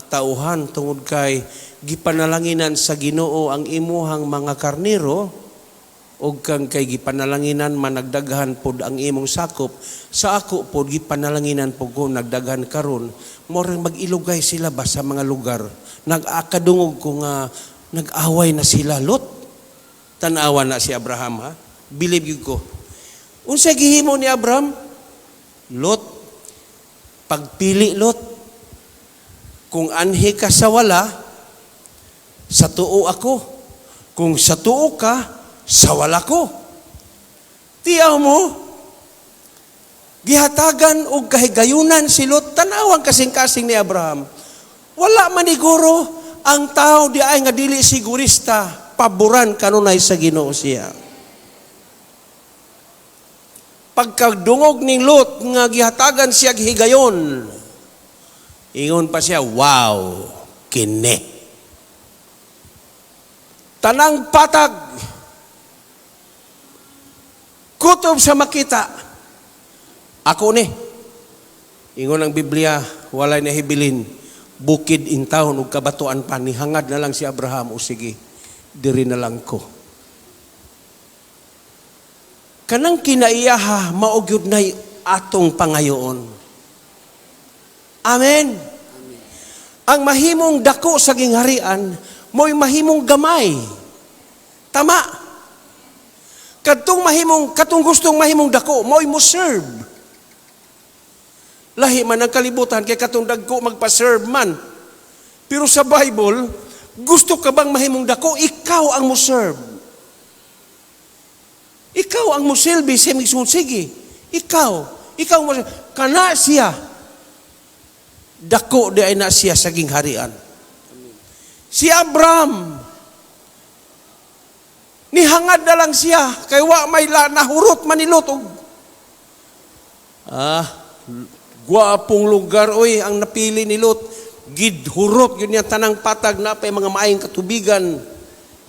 tauhan tungod kay gipanalanginan sa Ginoo ang imuhang mga karnero ug kang kay gipanalanginan man nagdaghan pod ang imong sakop, sa ako pod gipanalanginan pod ko nagdaghan karon, murag mag-ilugay sila ba sa mga lugar. Nagakadungog ko nga nag-away na sila, Lot. Tan-awa na si Abraham, ha. Believe gyud ko. Unsa gihimo ni Abraham? Lot, pagpili, Lot. Kung anhi ka sa wala, sa tuo ako. Kung sa tuo ka, sa wala ko. Tiyaw mo, gihatagan og kahigayunan si Lot. Tanawang kasing-kasing ni Abraham. Wala maniguro ang tao di ay nga dili sigurista, paboran kanunay sa Ginoo siya. Pagkadungog ni Lot nga gihatagan siya higayon, ingon pa siya, "Wow, kini. Tanang patag, kutob sa makita, ako ni." Ingon ang Biblia, walay nahibilin, bukid in town ug kabatuan pa, nihangad na lang si Abraham, o sige, diri na lang ko. Kanang kinaiyaha, mao gyud nay atong pangayoon. Amen. Ang mahimong dako sa gingharian, mo'y mahimong gamay. Tama. Katong gustong mahimong dako, mo'y mo serve. Lahi man ang kalibutan kay katong dagko magpa-serve man. Pero sa Bible, gusto ka bang mahimong dako, ikaw ang mo serve. Ikaw ang mosilbi sa imong sige. Ikaw, ikaw mo kana siya. Dako di ay na siya sa gingharian. Si Abraham, nihangad na lang siya kay wa may la, nahurot man ni Lot og gwapong lugar oy ang napili ni Lot. Gidhurot yun niya tanang patag na pa mga maayong katubigan.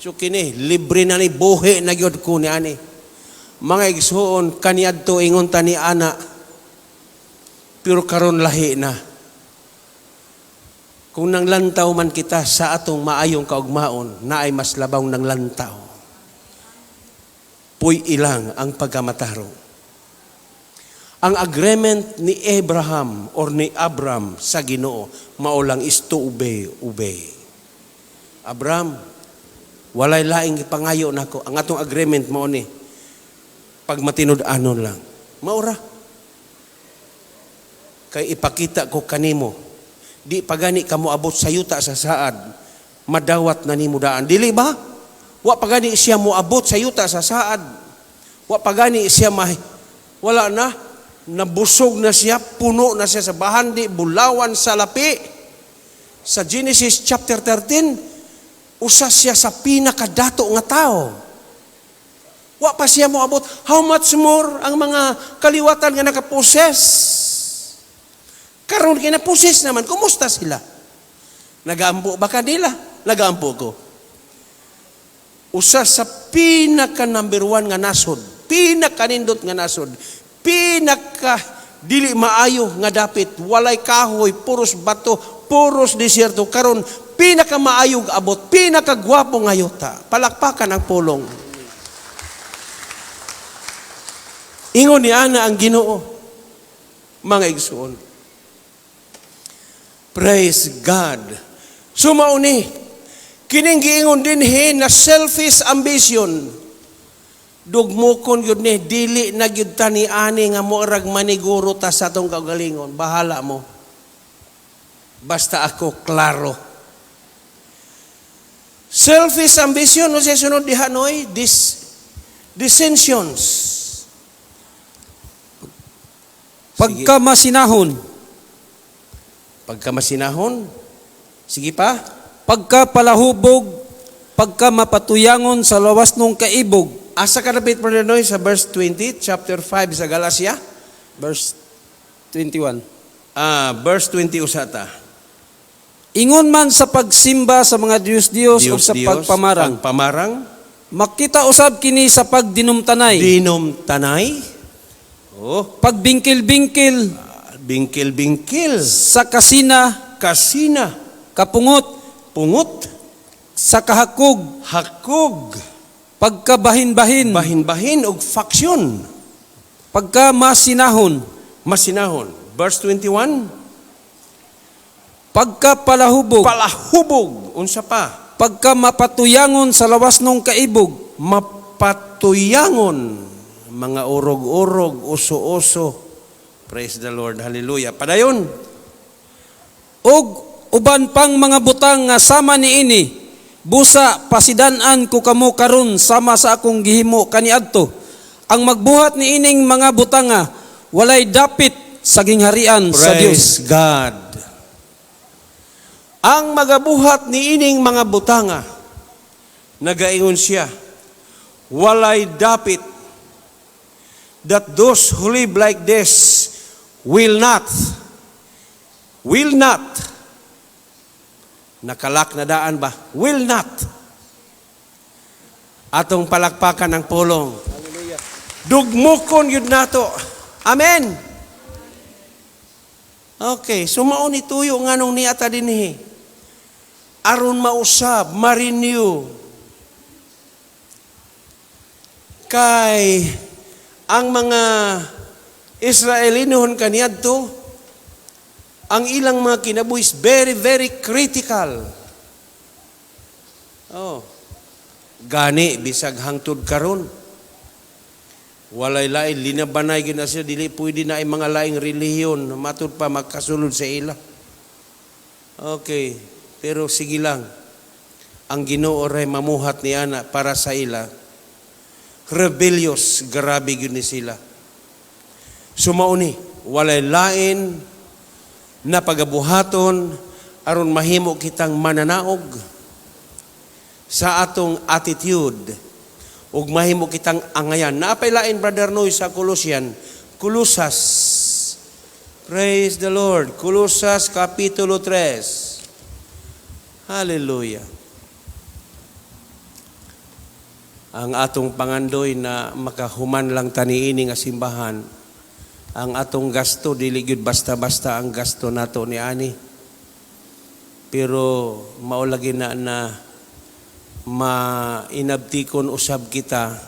So kini libre na ni, buhi na gyud ko ni ani. Mga igsuon, kaniadto ingon ta ni ana, pero karon lahi na. Kung nanglantaw man kita sa atong maayong kaugmaon, naay mas labaw nang lantaw. Puy ilang ang pagkamatarong. Ang agreement ni Abraham or ni Abram sa Ginoo, mao lang is to obey, obey. Abraham, walay laing ipangayo nako. Ang atong agreement mao ni pag matinud-anon lang. Maura. Kay ipakita ko kanimo Di pa gani ka moabot sa yuta sa saad, madawat na nimo daan. Dili ba? Wa pa gani siya moabot sa yuta sa saad. Wa pa gani siya wala na, nabusog na siya, puno na siya sa bahandi, bulawan sa lapi. Sa Genesis chapter 13, usa siya sa pinakadato nga tao. Wa pa siya moabot. How much more ang mga kaliwatan nga naka-possess? Karon kina-possess naman, kumusta sila? Nagaampo ba kanila? Nagaampo ko. Usa sa pinaka number one nga nasod, pinaka nindot nga nasod, pinaka dili maayo nga dapit, walay kahoy, puros bato, puros desierto. Karon pinaka maayog abot, pinaka gwapo nga yuta. Palakpakan ang pulong. Ingon ni ana ang Ginoo, mga igsoon. Praise God. Sumao ni, kining giingon dinhi na selfish ambition. Dugmokon gyud ni, dili na gyud ta ni ani nga moarag maniguro ta sa atong kaugalingon. Bahala mo. Basta ako klaro. Selfish ambition, no siya sunod diha noy, dissensions. Sige. Pagka masinahon, Pagka masinahon, sige pa. Pagka palahubog, pagka mapatuyangon sa lawas nung kaibog. Asa ka napit, Brother Noy, sa verse 20, chapter 5 sa Galatia? Verse 21. Verse 20 usata. Ingon man sa pagsimba sa mga Diyos-Diyos o sa Diyos, pagpamarang. Pagpamarang. Makita usab kini sa pagdinumtanay. Dinumtanay. Oh. Pagbingkil-bingkil. Bingkil-bingkil. Sa kasina. Kasina. Kapungot. Pungot. Sa kahakog. Hakog. Pagkabahin-bahin. Bahin-bahin og faction. Pagka masinahon. Masinahon. Verse 21. Pagka palahubog. Palahubog. Unsa pa? Pagka mapatuyangon sa lawas nung kaibog. Mapatuyangon. Mga urog-urog, uso-uso. Praise the Lord. Hallelujah. Padayon. Og uban pang mga butang nga sama niini, busa pasidan-an ko kamo karon sama sa akong gihimo kaniadto. Ang magbuhat niining mga butanga walay dapit sa gingharian sa Dios. Praise God. Ang magabuhat niining mga butanga, nagaingon siya, walay dapit, that those who live like this will not, nakalak na daan ba? Will not. Atong palakpakan ang pulong. Hallelujah. Dugmukon yun nato. Amen. Okay, sumao ni tuyo nganong niata dinhi. Aron mausab, ma-renew. Kay ang mga Israelinon kaniadto, ang ilang mga kinabuhi is very, very critical. Oh. Gani, bisag hangtod karon. Walay lain, linabanay gyud na siya, dili pwede na ay mga laing relihiyon, matud pa magkasulod sa ila. Okay, pero sige lang. Ang Ginoo ray mamuhat ni ana para sa ila. Rebellious, grabe gyud ni sila. Sumao ni, walay lain na pagabuhaton aron mahimo kitang mananaog sa atong attitude ug mahimo kitang angayan. Naapay lain, Brother Noy, sa Colossian, Colosas. Praise the Lord. Colosas Kapitulo 3. Hallelujah. Ang atong pangandoy na makahuman lang taniini nga simbahan, ang atong gasto dili gyud basta-basta ang gasto nato ni ani. Pero mao lagi na na mainabtikon usab kita.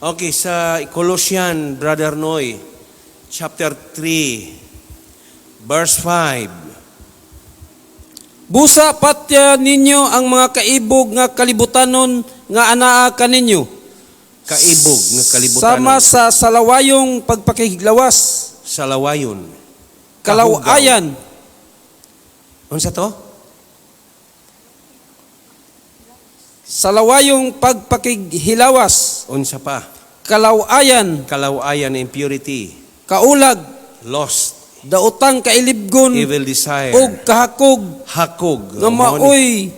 Okay, sa Colossian, Brother Noy, chapter 3, verse 5. Busa patya ninyo ang mga kaibog nga kalibutanon nga anaa kaninyo. Kaibog nga kalibutanon. Sama sa salawayong pagpakiglawas. Salawayon. Kalawayan. Unsa to? Sa lawayong pagpakighilawas, Unsa pa? Kalawayan, Kalawayan, impurity, kaulag, lust, daotang kailibgon, evil desire, ug kahakog hakog. nga maoy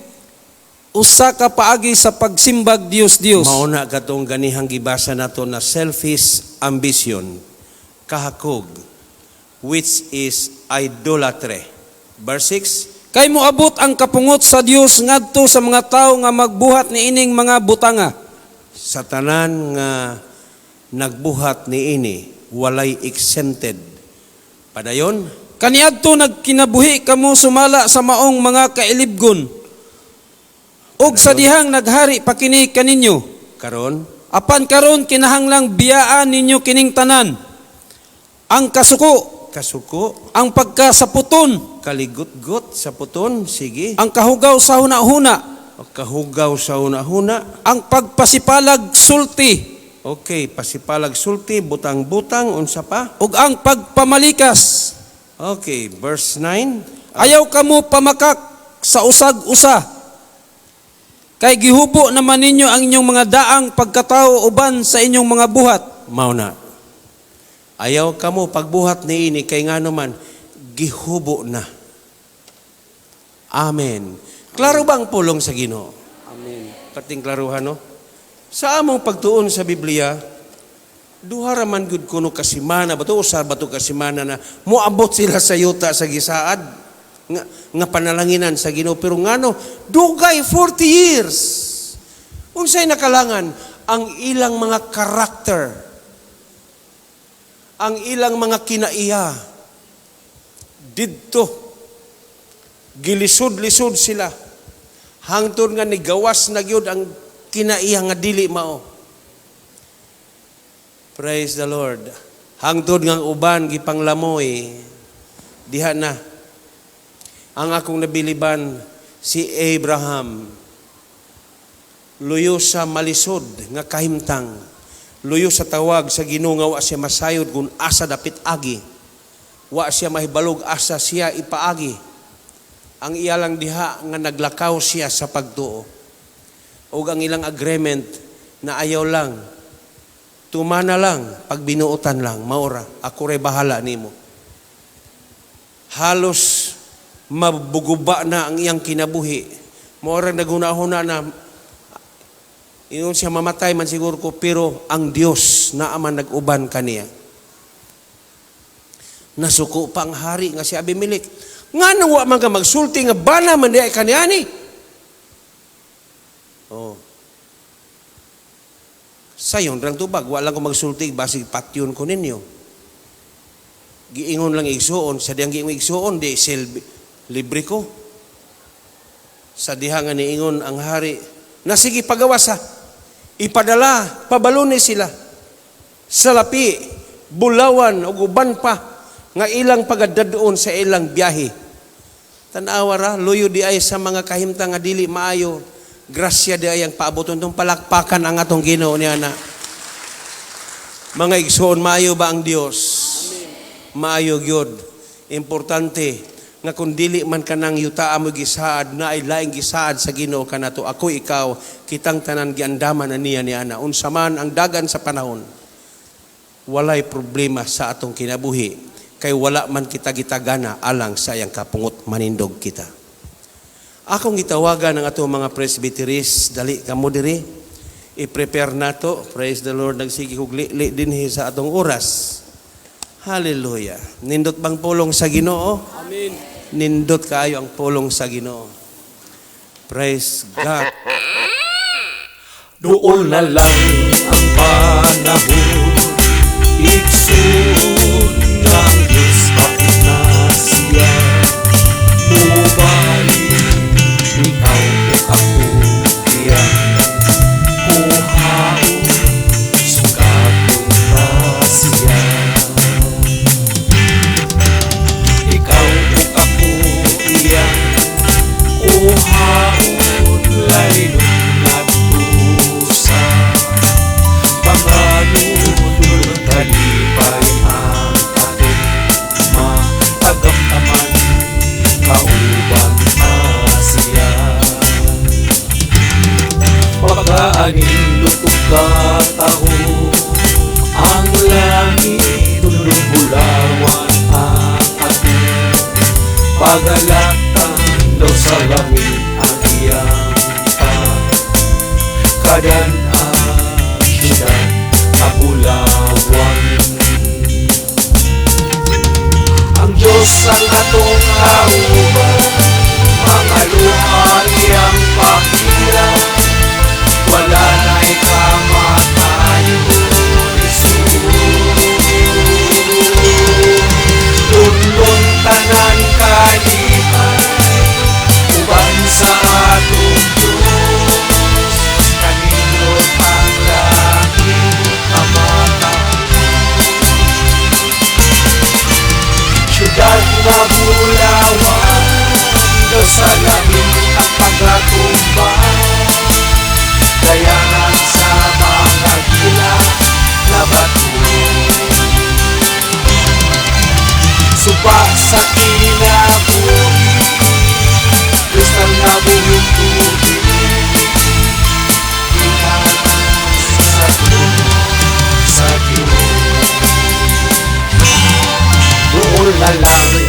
usa ka paagi sa pagsimbag Dios-Dios. Mao na katong ganihang gibasa nato na selfish ambition, kahakog, which is idolatry. Verse 6. Kay moabot ang kapungot sa Dios ngadto sa mga tawo nga magbuhat niining mga butanga. Sa tanan nga nagbuhat niini, walay exempted. Padayon. Kaniadto nagkinabuhi kamo sumala sa maong mga kailibgon. Ug sa dihang naghari pa kini kaninyo. Karon. Apan karon kinahanglang biyaan ninyo kining tanan. Ang kasuko, Kasuko, ang pagkasaputon, kaligutgot sa puton, sige. Ang kahugaw sa hunahuna, Kahugaw sa hunahuna. Ang pagpasipalag sulti, Okay, pasipalag sulti, butang-butang, unsa pa? Ug ang pagpamalikas. Okay, verse 9. Ayaw kamo pamakak sa usag-usa. Kay gihubo naman ninyo ang inyong mga daang pagkatao uban sa inyong mga buhat. Mao na. Ayaw kamo pagbuhat niini kay ngano man gihubo na. Amen. Klaro ba ang pulong sa Ginoo? Amen. Pating klaruhan, no? Sa among pagtuon sa Biblia, duha ra man gud kuno ka semana ba to, usa ba to ka semana na moabot sila sa yuta sa gisaad nga panalanginan sa Ginoo, pero ngano dugay 40 years? Unsay nakalangan? Ang ilang mga karakter, ang ilang mga kinaiya didto, gilisod-lisod sila hangtod nga nigawas na gyud ang kinaiya nga dili mao. Praise the Lord. Hangtod nga ang uban gipanglamoy diha na. Ang akong nabiliban, si Abraham, luyo sa malisod nga kahimtang, luyo sa tawag sa Ginoo nga wa siya masayod kung asa dapit agi, wa siya mahibalog asa siya ipaagi. Ang iya lang diha nga naglakaw siya sa pagtuo ug ang ilang agreement na ayaw lang, tumana lang, pagbinuotan lang, maora ako ray bahala nimo. Halos mabuguba na ang iyang kinabuhi. Maora nagunahuna na ingon siya, "Mamatay man siguro ko," pero ang Dios naa man nag-uban kaniya. Nasuko pa ang hari nga si Abimelech. Nga wa man ka magsulti nga bana man diay kaniani. Oh. Sayon rang tubag, wa lang ko magsulti, basig patyon ko ninyo. Giingon lang igsuon, sa dihang giingon igsuon, di silbi, libre ko. Sa diha nga niingon ang hari, na sige pagawas ha, ipadala, pabaluni sila. Salapi, bulawan, ug uban pa, nga ilang pagadadon sa ilang biyahe. Tanawa ra, luyo di ay sa mga kahimtang nga dili maayo, grasya di ay ang paaboton tong palakpakan ang atong Ginoo niya na. Mga igsoon, maayo ba ang Dios? Maayo gyud. Importante nga kung dili man kanang yuta mo gisaad, na ay laing gisaad sa Ginoo kanato. Ako, ikaw, kitang tanan giandaman na niya ni ana. Unsa man ang dagan sa panahon, walay problema sa atong kinabuhi kay wala man kita gitagana alang sa iyang kapungot, manindog kita. Akong gitawagan ang atong mga presbyteries, dali kamo diri. I-prepare nato. Praise the Lord, nagsige kog li dinhi sa atong oras. Hallelujah. Nindot bang pulong sa Ginoo? Amen. Nindot kaayo ang pulong sa Ginoo. Praise God. Doon na lang ang panahon, igsoon, nga ang Diyos hapit na siya mobalik, ikaw ug ako iyang kuhaon, sukaton ba siya? Ikaw ug ako iyang kuhaon, laynon ngadto sa panganod, kalipay. Pagalatan daw sa langit ang iyang pagkadan-an, syudad nga bulawan. Ang Diyos ang atong kauban, mga luha iyang pakira. Wala na'y kamatayon, igsoon. Lunlun tanan kalipay, uban sa atong Diyos. Kanindot ang langit kamatayon. Syudad nga bulawan, daw sa langit ang pagkatumbang. Dayangan sa mga gila na bato. Suba sa kinabuhi, kristal nga buhing tubig, gikan sa trono sa Diyos. Doon na lang.